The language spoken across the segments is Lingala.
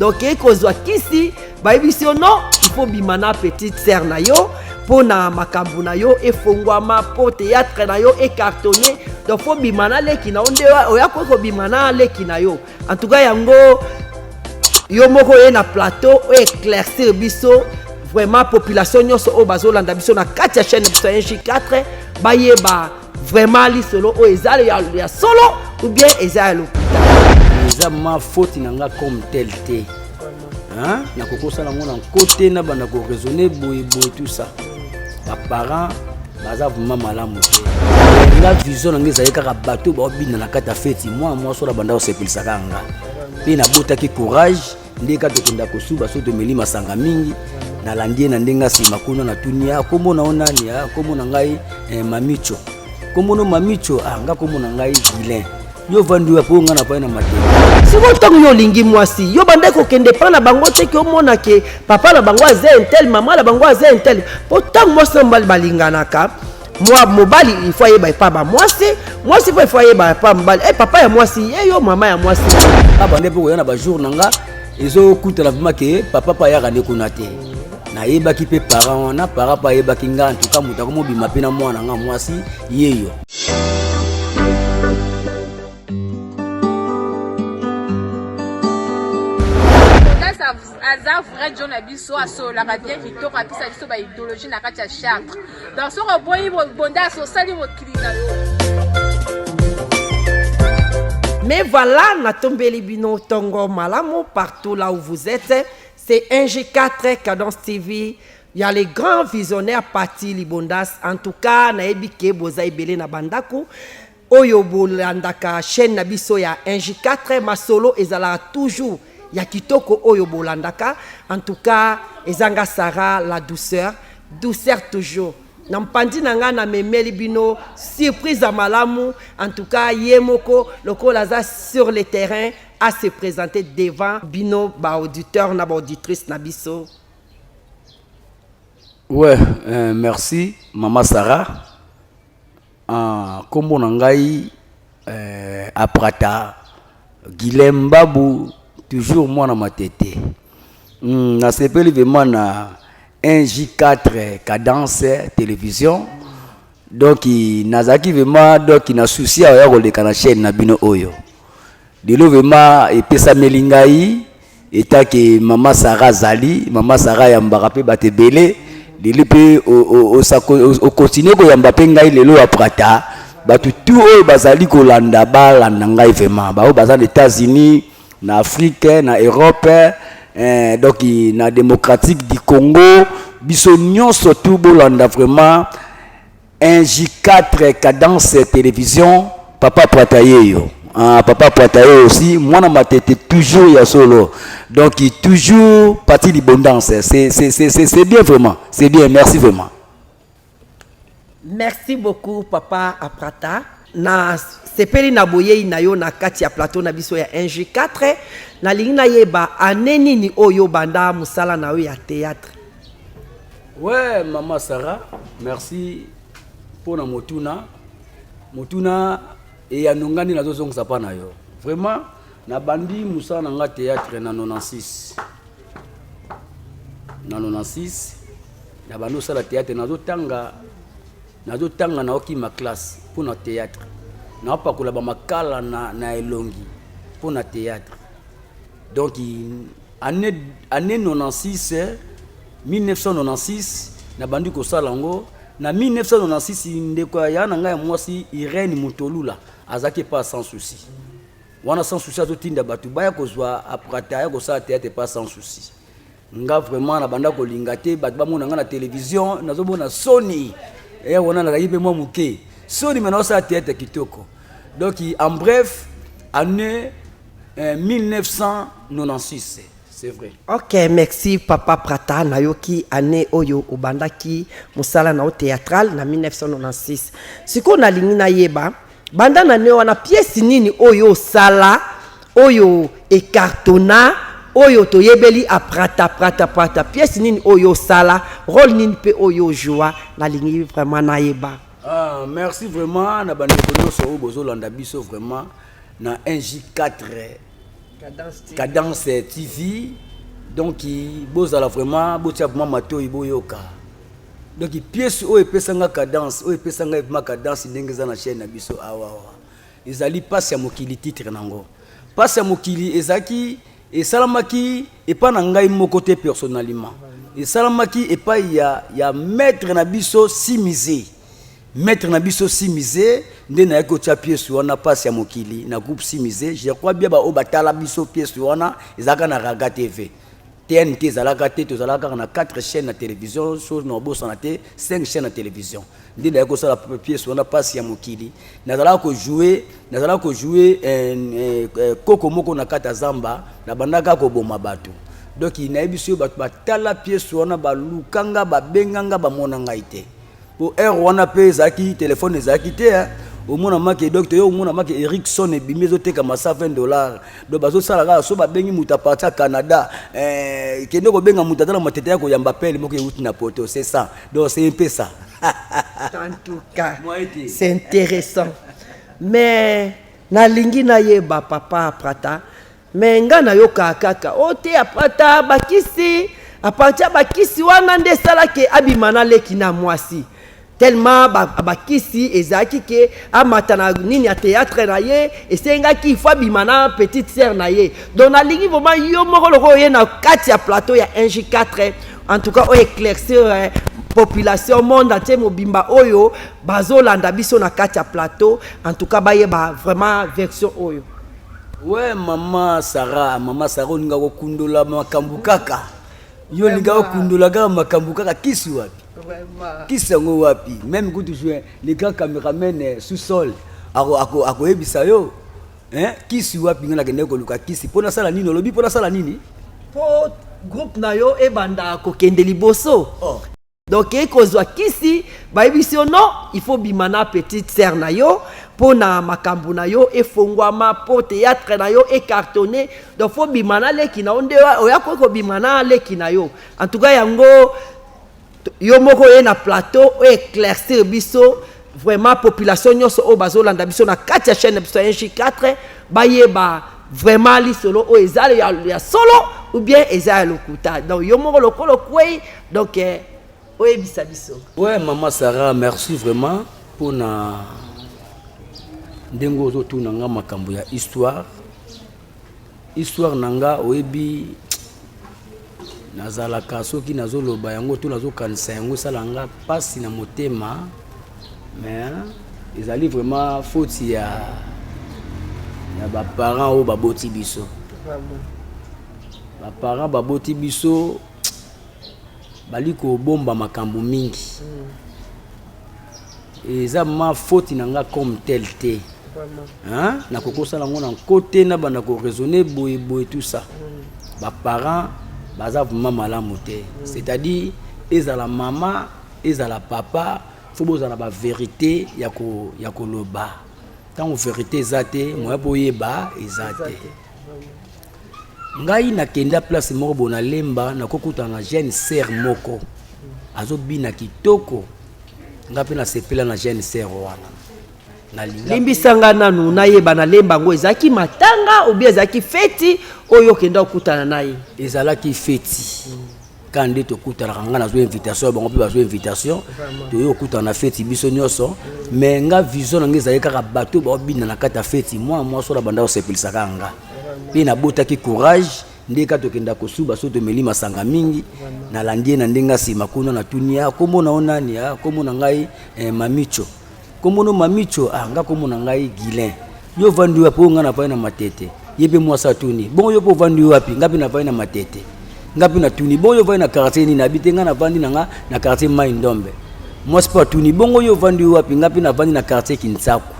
Donc kei kozwa kisi, bayebisi yo non, il faut bima na petite sœur na yo mpo na makambo na yo efongwama, mpo théâtre na yo ecartonne. Donc faut bima na leki na yo, nde oya koki kobima na leki na yo. En tout cas, yango yo moko oye na plateau oyo éclaircir biso vraiment, population nyonso oyo bazolanda biso na kati ya chaîne na biso ya 1J4 bayeba vraiment lisolo oyo eza ya solo ou bien eza ya lokuta. Eza ma faute na nga comme tel te. Hein? Nakoki kosala yango na nko te, na banda koraisonne boye boye, tout ça. Baparent baza vraiment malamu te. Nga vision na nga ezali kaka bato baobina na kati ya feti, mwana mwasi oyo banda kosepelisaka nga mpe nabotaki courage nde kaka tokenda kosuba. So tomeli masanga mingi, nalandi ye na ndenge nsima kuna, natuni: "Ah, kombo na yo nani?" "Ah, kombo na ngai Mamicho." "Kombo no Mamicho?" "Ah, nga kombo na ngai Guilin." "Yo vandi wapi?" "Oyo nga na pai na Matete." Sikoyo ntango yo olingi mwasi, yo bandaki kokende epa na bango te, ke omona ke papa na bango aza un tel, mama na bango aza un tel? Mpo ntango mwasi na mobali balinganaka, mwa mobali il faut ayeba epa bamwasi, mwasi mpo il faut ayeba epa mobali, papa ya mwasi ye yo, mama ya mwasi. Abande mpe koya na bajour na nga, ezokutana vraiment ke papa mpe ayaka nde kuna te. Nayebaki mpe parent wana, parent mpe ayebaki nga. En tout cas, moto akomobima mpe na mwana nga mwasi yeyo. Aza vrai jo na biso, asololaka bien kitoko, apesa biso baidéologie na kati ya Chartres. Donc soki oboyi Bondas, osali mokili na yo. Mais voilà, natombeli bino tongo malamu partout là où vous êtes. C'est 1G4 Cadence TV. Il y a les grands visionnaires Pati Libondas. En tout cas, nayebi ke boza ebele na bandako oyo bolandaka chaîne na biso ya 1G4. Masolo ezalaka toujours ya kitoko oyo bolandaka. En tout cas, ezanga Sarah la douceur, douceur toujours. Na mpandi na ngai, namemeli bino surprise ya malamu. En tout cas, ye moko lokola aza sur le terrain à se présenter devant bino baauditeur na baauditrice na biso. Ouais, merci mama Sarah. Nkombo na ngai Aprata Guilem Babu, toujours mwana Matete. Nasepeli vraiment na 1J4 Cadence Télévision. Donc nazalaki vraiment donc na souci ya koleka na chaîne na bino oyo. Lelo vraiment epesameli ngai etake mama Sara azali mama Sara ayambaka mpe bato ebele. Lelo mpe okontinue koyamba mpe ngai lelo ya Prata. Bato tu oyo bazali kolanda, balanda ngai vraiment, baoyo baza na États-Unis, na Afrique, na Europe, donc na Démocratique du Congo, biso nyonso tu bolanda vraiment 1J4 Cadence Télévision. Papa Prata yeyo. Ah, papa Prata ye aussi mwana Matete, toujours ya solo. Donc toujours parti l'abondance, c'est bien vraiment, c'est bien, merci vraiment. Merci beaucoup, papa Aprata. Na sepeli na boyei na yo na kati ya plateau na biso ya 1G4. Nalingi nayeba ane nini oyo banda mosala na yo ya théâtre? Ouais, mama Sarah, merci mpona motuna. Motuna eyano nga nde nazozongisa mpa na yo. Vraiment, nabandi mosala na nga théâtre na 96. Na 96 nabandi osala théâtre. Nazotanga, naokima classe mpona théâtre, naopakola bamakala na elongi mpona théâtre. Donc année 96, 1996 nabandi kosala yango. Na 1996, ndeko ya na ngai ya mwasi Irene Mutolula azalaki epa Sans Souci wana. Sans Souci azotinda bato baya kozwa Aprata ya kosala théâtre epa Sans Souci. Nga vraiment nabanda kolinga te bato bamona nga na télévision, nazomona soni e wana, nazalaki mpe mwa moke soni, me naosala théâtre kitoko. Donc en bref, année 1996, c'est vrai. Ok, merci papa Prata. Nayoki année oyo obandaki mosala na yo théâtral na 1996. Sikoyo nalingi nayeba, banda na ne wana, pièce nini oyo osala oyo ecartonna, oyo toyebeli Aprata, Prata, Prata? Pièce nini oyo osala, rôle nini mpe oyo ojua? Nalingi vraiment nayeba. Ah, merci vraiment na bandeko nyonso oyo bozolanda biso vraiment na 1J4. Cadence TV. Donc bozala vraiment, botia vraiment matoi, boyoka. Donc pièce oyo epesanga cadence, oyo epesanga vraiment cadence ndenge eza na chaîne na biso awa awa, ezali Pasi ya mokili. Titre nango Pasi ya mokili. Ezalaki, esalamaki epai na ngai moko te personnellement, esalamaki epai ya maître na biso Simize. Maître na biso Simize nde nayaki kotia pièce wana Pasi ya mokili na groupe Simize. Je crois bien baoyo batala biso, pièce wana ezalaka na Raga TV. TNT ezalaka te, tozalaka kaka na 4 chaînes na télévision, so na obosana te, 5 chaînes na télévision. Nde nayaki kosala pièce wana Pasi ya mokili. Nazalaka kojouer koko moko na kati ya zamba, nabandaka koboma bato. Donc nayebi soki bato batala pièce wana, balukanga, babenganga, bamona ngai te, po heure wana mpe ezalaki telefone ezalaki te. Omona make, donc toyo omona make Ericsson ebimi, ezotekama 120 $. Donc bazosala kaka so babengi moto à partir ya Canada, kende kobenga moto ata na matete ya koyamba pele moko euti na poto. C'est ça, donc c'est un peu ça. En tout cas, c'est intéressant, mais nalingi nayeba, papa Prata, mais nga nayokaka kaka o te Aprata bakisi, à partir ya bakisi wana nde esalaki abima na leki na mwasi, tellement bakisi ezalaki ke amata na nini ya théâtre na ye, esengaki il faut abima na petite sœur na ye. Donc nalingi vraiment yo moko lokola oye na kati ya plateau ya 1J4, en tout cas oyo éclaircir population, monde entier mobimba oyo bazolanda biso na kati ya plateau, en tout cas bayeba vraiment version oyo. Ouais, mama Sara, mama Sara, olinga kokundola makambo kaka yo, olinga kokundola kaka makambo kaka. Kisi wapi? Kisi yango wapi? Même kutu le grand caméraman sous-sol akoyebisa yo. Kisi wapi? Ngai nakendeki koluka kisi mpo nasala nini? Olobi mpo nasala nini? Mpo groupe na yo ebanda kokende liboso. Oh. Donc ekozwa kisi, bayebisi yo non, il faut bima na petite sœur na yo mpo na makambo na yo efongwama, mpo théâtre na yo ecartonne. Donc faut bima na leki na yo, nde oya koki kobima na leki na yo. En tout cas yango yo moko oye na plateau oyo éclaircir biso vraiment, population nyonso oyo bazolanda biso na kati ya chaîne na biso ya 1J4 bayeba vraiment lisolo oyo eza ya solo ou bien eza ya lokuta. Donc yo moko lokolo kwei, donc oyebisa biso. Ouais, mama Sarah, merci vraiment mpona ndenge ozotuna nga makambo ya histoire. Histoire na nga, oyebi, nazalaka soki nazoloba yango to nazokanisa yango, esala nga mpasi na motema, mais ezali vraiment faute ya baparent oyo baboti biso. Baparent baboti biso bali kobomba makambo mingi. Eza ma faute na nga comme tel te. Nakoki kosala yango na nko te, na banda koraisonner boye boye, tout ça. Baparent baza vraiment malamu te. C'est-à-dire ezala mama, ezala papa, faut bozala bavérité ya koloba. Ntango vérité eza te, moya boyeba eza te. Ngai nakenda place moko boye, nalemba, nakokutana na jeune sœur moko azobina kitoko. Nga mpe nasepela na jeune sœur wana, nalinga. Limbisanga nanu nayeba, nalemba yango ezalaki matanga ou bien ezalaki feti oyo okenda okutana na ye? Ezalaki feti ka nde tokutanaka. Nga nazwa invitation, bango mpe bazwa invitation, toye okutana na feti biso nyonso. Mais nga vision na nga ezali kaka bato baobina na kati ya feti. Mwana mwasi oyo banda kosepelisaka nga mpe nabotaki courage nde ka tokenda kosuba so tomeli masanga mingi. Nalandi ye na ndenge nsima kuna, natuni ya kombo na yo nani? Ah, kombo na ngai Mamicho. Kombo no Mamicho? Ah, nga kombo na ngai Guilin. Yo ovandi wapi? Oyo nga navandi na Matete. Ye mpe mwasi atuni: bongo yo mpe ovandi wapi? Nga mpe navandi na Matete. Nga mpe natuni: bongo yo ovandi na quartier nini? Abi te, nga navandi na nga na quartier Mai Ndombe. Mwasi mpe atuni: bongo yo ovandi wapi? Nga mpe navandi na quartier Kinsaku.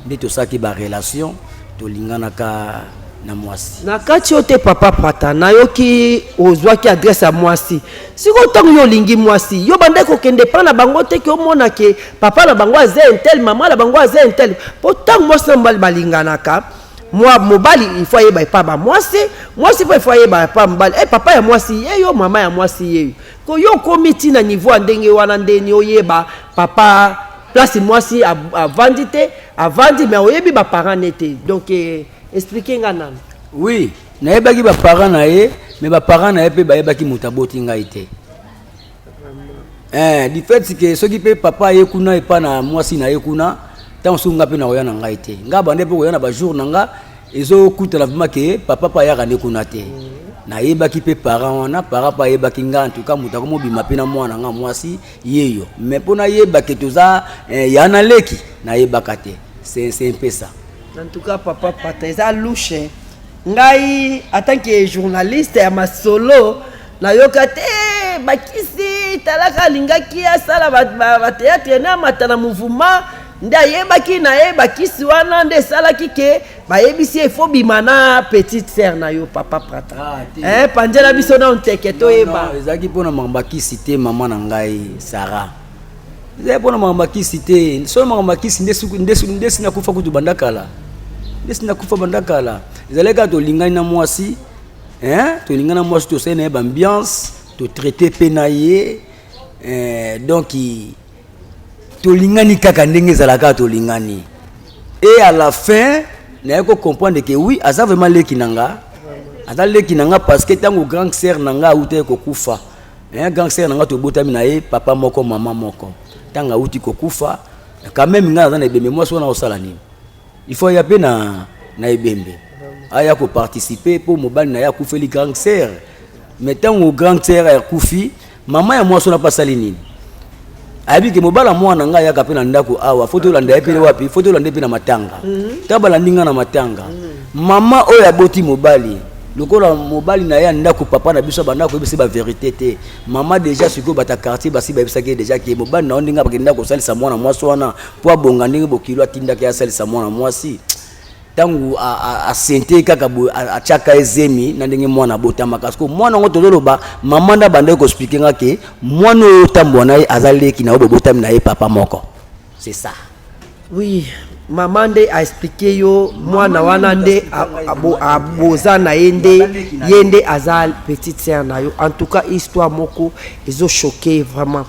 Nde tosalaki barelation, tolinganaka na mwasi. Na kati oyo te, papa Prata, nayoki ozwaki adresse ya mwasi. Sikoyo ntango yo olingi mwasi, yo bandaki kokende epa na bango te, ke omona ke papa na bango aza un tel, mama na bango aza un tel? Mpo ntango mwasi na mobali balinganaka, mwa mobali il faut ayeba epa bamwasi, mwasi mpo il faut ayeba epa mobali, papa ya mwasi ye yo, mama ya mwasi ye yo. Ko yo okomi ntina niveau ya ndenge wana ndeni oyeba papa place mwasi avandi te, avandi, mais oyebi baparent ne te. Donc explique nga nanu. Oui. Nayebaki baparent na ye, mais baparent na ye mpe bayebaki moto aboti ngai te. Du fait que soki mpe papa aye kuna epa na mwasi na ye kuna, ntango soki nga mpe nakoya na ngai te, nga bande mpe koya na bajour na nga, ezokutana vraiment ke papa mpe ayaka nde kuna te. Nayebaki mpe parent wana, parent mpe ayebaki nga. En tout cas, moto akomobima mpe na mwana nga mwasi ye yo, mais mpo nayeba ke toza ya na leki, nayebaka te. C'est un peu ça. En tout cas, papa Pata, eza louche. Ngai, en tant que journaliste ya masolo, nayoka te bakisi talaka alingaki asala bathéâtre na amata na mouvement, nde ayebaki na ye bakisi wana nde esalaki ke bayebisi ye ifo bima na petite sœur na yo. Papa Prata, Ah, te. Panzela biso na nteke toyeba. Non, ezalaki mpona makambo ya kisi te, mama na ngai Sara. Ezalaki mpona makambo ya kisi te. Soki makambo ya kisi, nde si nakufa kutu banda kala, nde si nakufa banda kala. Ezalaki kaka tolingani na mwasi, hein? Tolingani na mwasi, tosali na ye baambiance, totraite mpe na ye, donc tolingani kaka ndenge ezalaka, tolingani. Et à la fin, naye kocomprendre ke oui, aza vraiment leki na nga, aza leki na nga, parce que ntango grande sœur na nga awutaki kokufa, grande sœur na nga tobotami na ye papa moko, mama moko, ntango awuti kokufa, quand même ngai naza na ebembe, mwasi wana osala nini? Il faut aya mpe na ebembe, aya koparticipe mpo mobali na ye akufeli grande sœur. Mais ntango grande sœur akufi, mama ya mwasi wana mpe asali nini? Ayebi ke mobala mwana ngai ayaka mpe na ndako awa, fo tolanda ye mpe wapi? Fo tolanda ye mpe na matanga. Ta balandi ngai na matanga. Mama oyo aboti mobali, lokola mobali na ye ya ndako, papa na biso abanda koyebisa bavérité te. Mama déjà sikoyo, bata quartier basi bayebisaki ye déjà ke mobali na yo, ndenge bakenda kosalisa mwana mwasi wana mpo abonga, ndenge bokilo atindaki asalisa mwana mwasi, ntango asente kaka boye, atiaka ye zemi na ndenge mwana abotamaka. Siko mwana yango tozoloba, mama nde abandaki koexpliquer nga ke mwana oyo otambola na ye aza leki na yo, bobotami na ye papa moko, c'est ça. Oui, mama nde aexpliquer yo mwana wana nde aboza na ye, nde ye nde aza petite sœur na yo. En tout cas, histoire moko ezochoquer vraiment.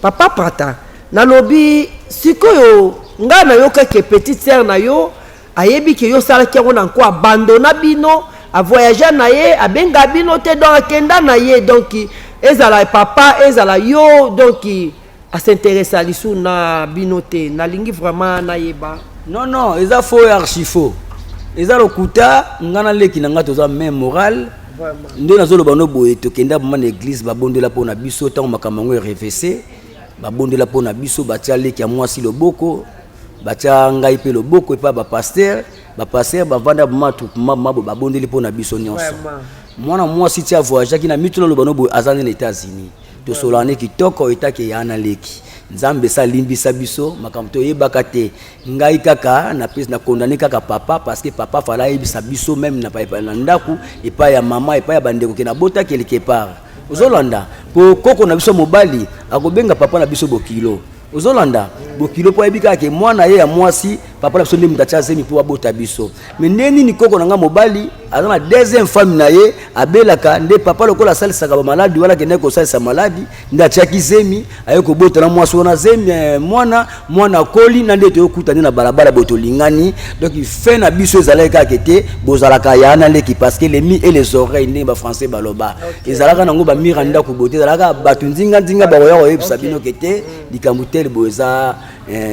Papa Prata, nalobi sikoyo, ngai nayokaki petite sœur na yo ayebi ke yo osalaki yango na nko, abandona bino, avoyage na ye, abenga bino te, donc akenda na ye, donc ezala papa, ezala yo, donc as'intéressa lisusu na bino te. Nalingi vraiment nayeba. Non, eza faux et archi faux, eza lokuta. Nga na leki na nga toza même moral. Nde nazoloba no boye, tokenda bama na église, babondela mpo na biso. Ntango makambo yango erevese, babondela mpo na biso, batia leki ya mwasi loboko, batia ngai mpe loboko epai bapasteur. Bapasteur bavanda bama attroupement mabo, babondeli mpo na biso nyonso. Mwana mwasi ti avoyageaki na mitu, naloba no boye, aza nde na États-Unis. Tosolaka ne kitoko, etake ya na leki. Nzambe esa alimbisa biso makambo toyebaka te. Ngai kaka napesi na condamné kaka papa, parce que papa fala ayebisa biso même na ndako, epai ya mama, epai ya bandeko, ke nabota quelque part. Ozolanda po koko na biso mobali akobenga papa na biso bokilo. Ozolanda bokilo mpo ayebi kaka ke mwana ye ya mwasi, papa na biso nde moto atia zemi mpo abota biso. Mais nde nini, koko na nga mobali aza na deuxième femme na ye, abelaka nde papa lokola asalisaka bamaladi wana, akendaki kosalisa maladi, nde atiaki zemi, aye kobota na mwasi wana zemi, mwana akoli na nde toyokuta nde na balabala boye, tolingani. Donc fin na biso ezalaki kaka te bozalaka ya na leki, parce que les murs et les oreilles, ndenge bafrançais baloba, ezalaka nango bamurs ya ndako boye te, ezalaka bato nzinga-nzinga bakoya koyebisa bino ke te, likambo tel boye eza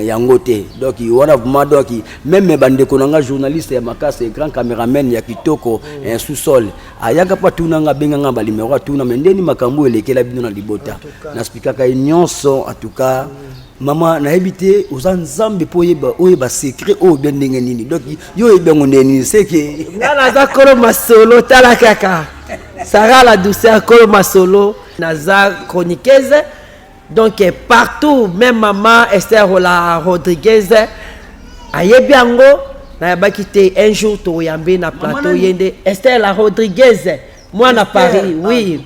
yango te. Donc wana vraiment, donc même bandeko na nga journaliste ya makasi, grand caméraman ya kitoko, sous-sol, ayaka mpo atuna nga, abenga nga banuméro, atuna me ndeni makambo elekela bino na libota, naexpliquaka ye nyonso. En tout cas, mama, nayebi te, oza Nzambe mpo oyeba, oyeba secret oyo bien ndenge nini. Donc yo oyebi yango ndenge nini seke? Nga naza kolo masolo. Tala kaka Sara la douceur, kolo masolo, naza chroniqueuse. Donc partout, même mama Esther Rola Rodriguez ayebi yango. Nayabaki te un jour toyambe na plateau. Ye nde Esther la Rodriguez, mwana Paris. Oui,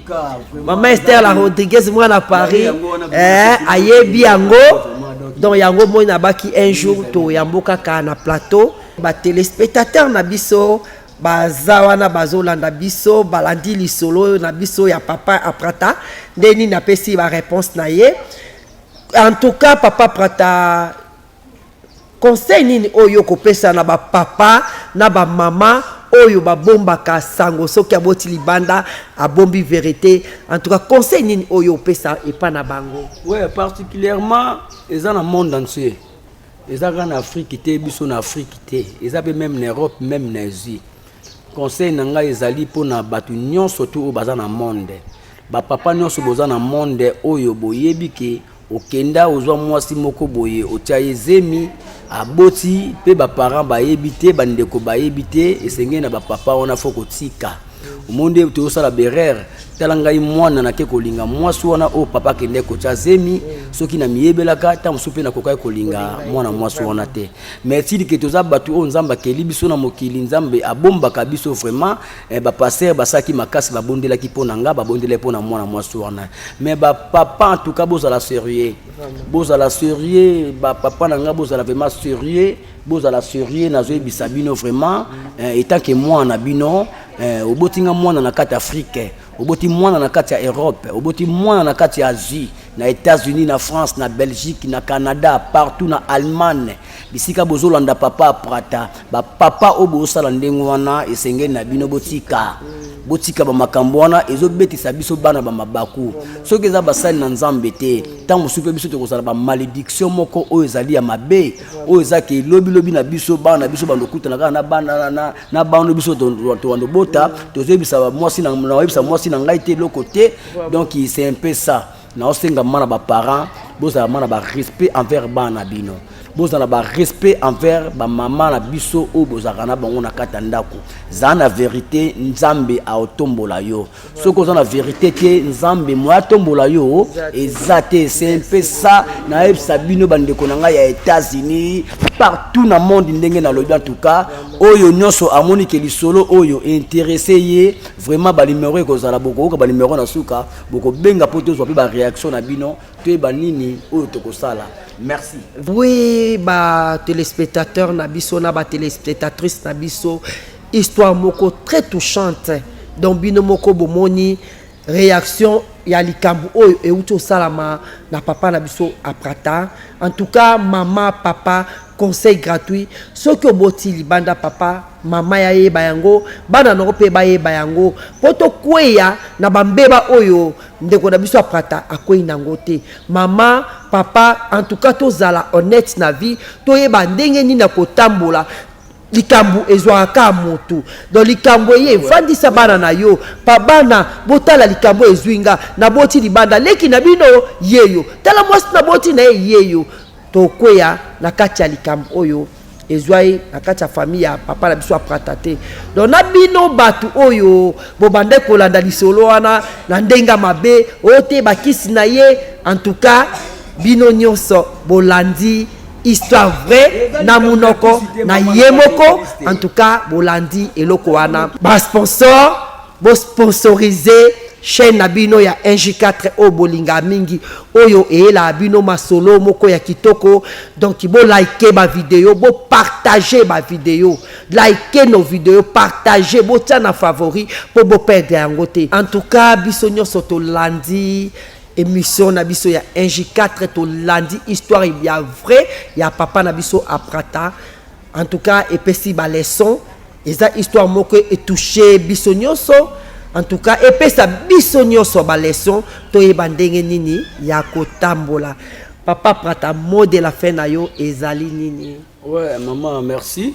mama Esther la Rodriguez, mwana Paris, ayebi yango. Donc yango moi nabaki un jour toyambo kaka na plateau. Batéléspectateur na biso baza wana, bazolanda biso, balandi lisolo na biso ya papa Aprata, nde nini apesi baréponse na ye. En tout cas, papa Prata, conseil nini oyo kopesa na bapapa na bamama? Oyo babombaka sango, soki aboti libanda, abombi vérité. En tout cas, conseil nini oyo opesa epa na bango? Ouais, particulièrement eza na monde entier, eza kaka na Afrique te, biso na Afrique te, eza mpe même na Europe, même na Asie. Conseil na ngai ezali mpona bato nyonso tu oyo baza na monde, bapapa nyonso boza na monde oyo boyebi ke okenda ozwa mwasi moko boye, otia ye zemi, aboti mpe baparent bayebi te, bandeko bayebi te. Esengeli na bapapa wana, fo kotika. Omoni nde tozosala berere. Tala ngai, mwana nake kolinga mwasi wana oyo papa akende kotia zemi. Soki na miyebelaka, ntango mosusu mpe nakokaki kolinga mwana mwasi wana te. Mais tili ke toza bato oyo Nzambe akeli biso na mokili, Nzambe abombaka biso vraiment. Bapasteur basalaki makasi, babondelaki mpo na nga, babondelaki mpo na mwana mwasi wana. Mais bapapa, en tout cas, bozala sérieux, bozala sérieux. Bapapa na nga, bozala vraiment sérieux, bozala sérieux. Nazoyebisa bino vraiment, étant que mwana na bino, oboti nga mwana na kati Afrique, oboti mwana na kati ya Europe, oboti mwana na kati ya Asie, na États-Unis, na France, na Belgique, na Canada, partout, na Allemagne, bisika bozolanda papa Aprata. Bapapa oyo bozosala ndenge wana, esengeli na bino botika, botika bamakambo wana. Ezobetisa biso bana bamabaku. Soki eza basali na Nzambe te, ntango mosusu mpe biso tokozala bamalédiction moko oyo ezali ya mabe, oyo eza ke lobilobi na biso, bana na biso bandokutana kaka na bana na bana biso tobando bota, tozoyebisa mwasi, naoyebisa mwasi na ngai te, eloko te. Donc c'est un peu ça. Naosenga ma na baparent, bozala ma na barespect envers bana na bino, bozala barespect envers bamama na biso oyo bozalaka na bango na kati ya ndako. Zala na vérité, Nzambe aotombola yo. Soki oza na vérité te, Nzambe moya atombola yo eza te. C'est un peu ça nayebisa bino, bandeko na ngai ya États-Unis, partout na monde. Ndenge nalobi, en tout cas, oyo nyonso amoni ke lisolo oyo intéressé ye vraiment, banimero ekozala, bokoyoka banimero na suka, bokobenga mpo tozwa mpe baréaction na bino, toyeba nini oyo tokosala. Merci. Oui, batéléspectateur na biso na batéléspectatrice na biso, histoire moko très touchante. Donc bino moko bomoni réaction ya likambo oyo euti osalama na papa na biso Aprata. En tout cas, mama, papa, conseil gratuit: soki oboti libanda, papa, mama yayeba yango, bana nango mpe bayeba yango, mpo tokweya na bambeba oyo ndeko na biso Aprata akwei nango te. Mama, papa, en tout cas, tozala honnête na vie, toyeba ndenge nini ya kotambola. Likambo ezwaka kaka motu. Donc likambo eye, evandisa bana na yo pa bana, botala likambo ezwi nga, naboti libanda, leki na bino yeyo, tala mwasi naboti na ye yeyo. Tokweya na kati ya likambo oyo ezwa ye na kati ya famille ya papa na biso Aprata te. Donc na bino bato oyo bobanda kolanda lisolo wana na ndenge mabe oyo te, bakisi na ye, en tout cas, bino nyonso bolandi histoire vraie na munoko na ye moko. En tout cas, bolandi eloko wana. Basponsor, bosponsorize chaîne na bino ya 1J4 oyo bolinga mingi, oyo eyelaka bino masolo moko ya kitoko. Donc bolike bavideo, bopartage bavideo, like nos vidéos, partage, botia na favori mpo boperdre yango te. En tout cas, biso nyonso tolandi émission na biso ya 1J4, tolandi histoire ya vrai ya papa na biso Aprata. En tout cas, epesi baleçon, eza histoire moko etouche biso nyonso. En tout cas, epesa biso nyonso baleçon, toyeba ndenge nini ya kotambola. Papa Prata, mot de la fin na yo ezali nini? Ouais, maman, merci,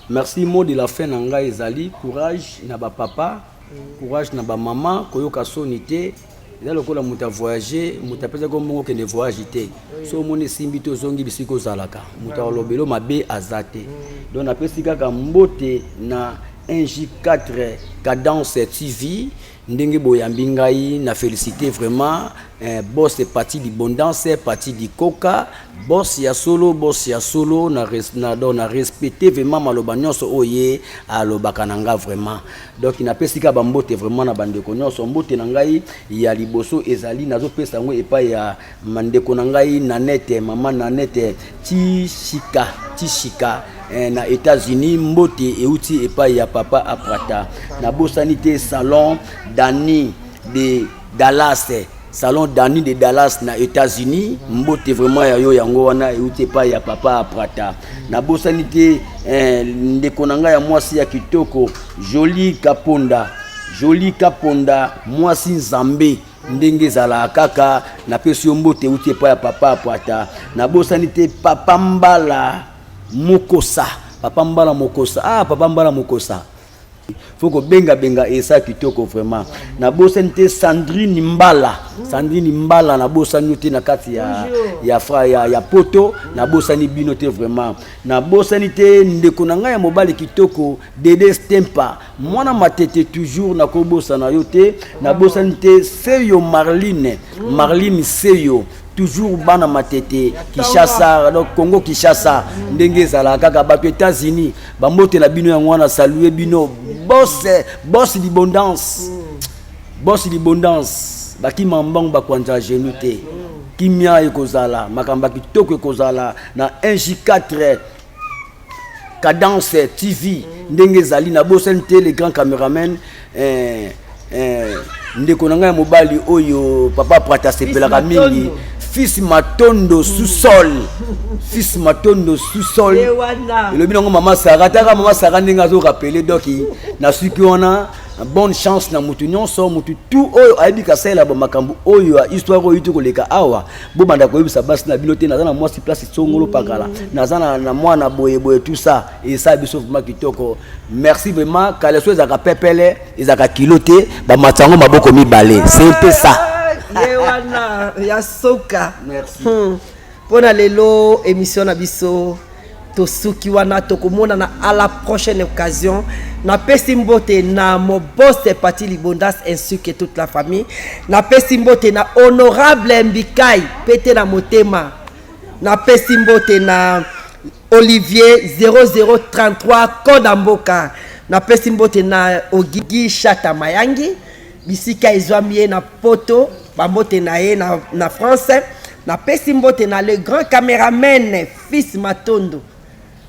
merci. Mot de la fin na ngai ezali courage na bapapa, courage na bamama. Koyoka soni te. Eza lokola moto avoyage, moto apesaki mbongo okende voyage te, so omoni esimbi te, ozongi bisika ozalaka, moto alobelo mabe aza te. Donc napesi kaka mbote na 1J4 Cadence TV, ndenge boyambi ngai na félicité vraiment, boss Pati Libondance, Pati Dikoka, boss ya solo, boss ya solo. Na, donc na respecte vraiment maloba nyonso oyo ye alobaka na nga vraiment. Donc napesi kaka bambote vraiment na bandeko nyonso. Mbote na ngai ya liboso ezali, nazopesa yango epai ya mandeko na ngai Nanete, mama Nanete Tishika, Tishika na États-Unis. Mbote euti epai ya papa Aprata. Nabosani te salon Dani de Dallas. Salon Dani de Dallas na États-Unis, mbote vraiment ya yo yango wana euti epai ya papa Aprata. Nabosani te eh, ndeko na ngai ya mwasi ya kitoko Jolie Kaponda, Jolie Kaponda mwasi Nzambe ndenge ezalaka kaka, napesi yo mbote euti epai ya papa Aprata. Nabosani te papa Mbala Mokosa, papa Mbala Mokosa, ah papa Mbala Mokosa faut kobenga benga esa kitoko vraiment nabosani te Sandrine Mbala, Sandrine Mbala nabosani yo te na kati ya ya fra ya, ya poto nabosani bino te vraiment nabosani te ndeko na ngai ya mobali kitoko Dede Stempa mwana matete toujours nakobosana yo te nabosani te Seyo Marline, Marline Seyo toujours bana matete Kinshasa, donc Congo Kinshasa ndenge ezalaka kaka bato États-Unis bambote na bino yango wana salue bino boss boss libondance boss libondance bakima mbangu bakwanza genou te kimia ekozala makambo ya kitoko ekozala na 1J4 Cadence TV ndenge ezali nabosani te le grand cameraman eh, eh, ndeko na ngai ya mobali oyo papa Prata asepelaka mingi fils Matondo sous-sol fils Matondo sous-sol elobi nango mama Sara taka mama Sara ndenge azorapele donc nasuki wana bonne chance na mutu nyonso mutu tout oyo ayebi kasalela ba makambo oyo ya histoire oyo euti koleka awa bobanda koyebisa basi na bino te naza na mwasi place songolo pakala naza na, na mwana boye boye tout ça esala biso vraiment kitoko merci vraiment kaleso ezalaka pepele ezalaka kilo te bamati yango maboko mibale c'est un peu ça ye wana ya soka merci Mpo na lelo emission na biso tosuki wana, tokomonana à la prochaine occasion. Napesi mbote na mon boss Patty Libondas ainsi que toute la famille. Napesi mbote na honorable Mbikai pete na motema. Napesi mbote na Olivier 0033 Koda Mboka. Napesi mbote na Ogigi Shata Mayangi bisika ezwami ye na poto, bambote na ye na, na France. Napesi mbote na le grand cameraman Fils Matondo,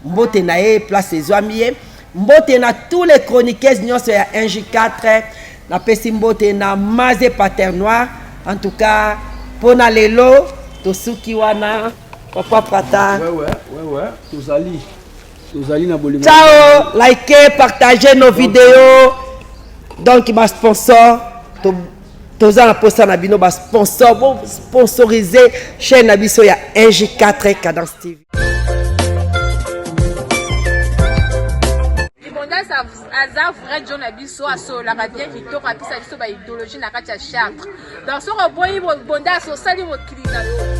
mbote na ye place ezwami ye. Mbote na tous les chroniqueuses nyonso ya 1J4. Napesi mbote na Maze Pater Noir. En tout cas pona lelo tosuki wana. Papa Prata. Ouais, tozali tozali na bolingo. Ciao, likez, partagez nos vidéos. Donc ba sponsor to toza na posa na bino ba sponsor, bo sponsoriser chaîne na biso ya 1J4 Cadence TV. Libondas aza vrai djo na biso asololaka bien kitoko apesa biso ba idéologie na kati ya Chartres donc soki oboyi Bondas osali mokili na yo.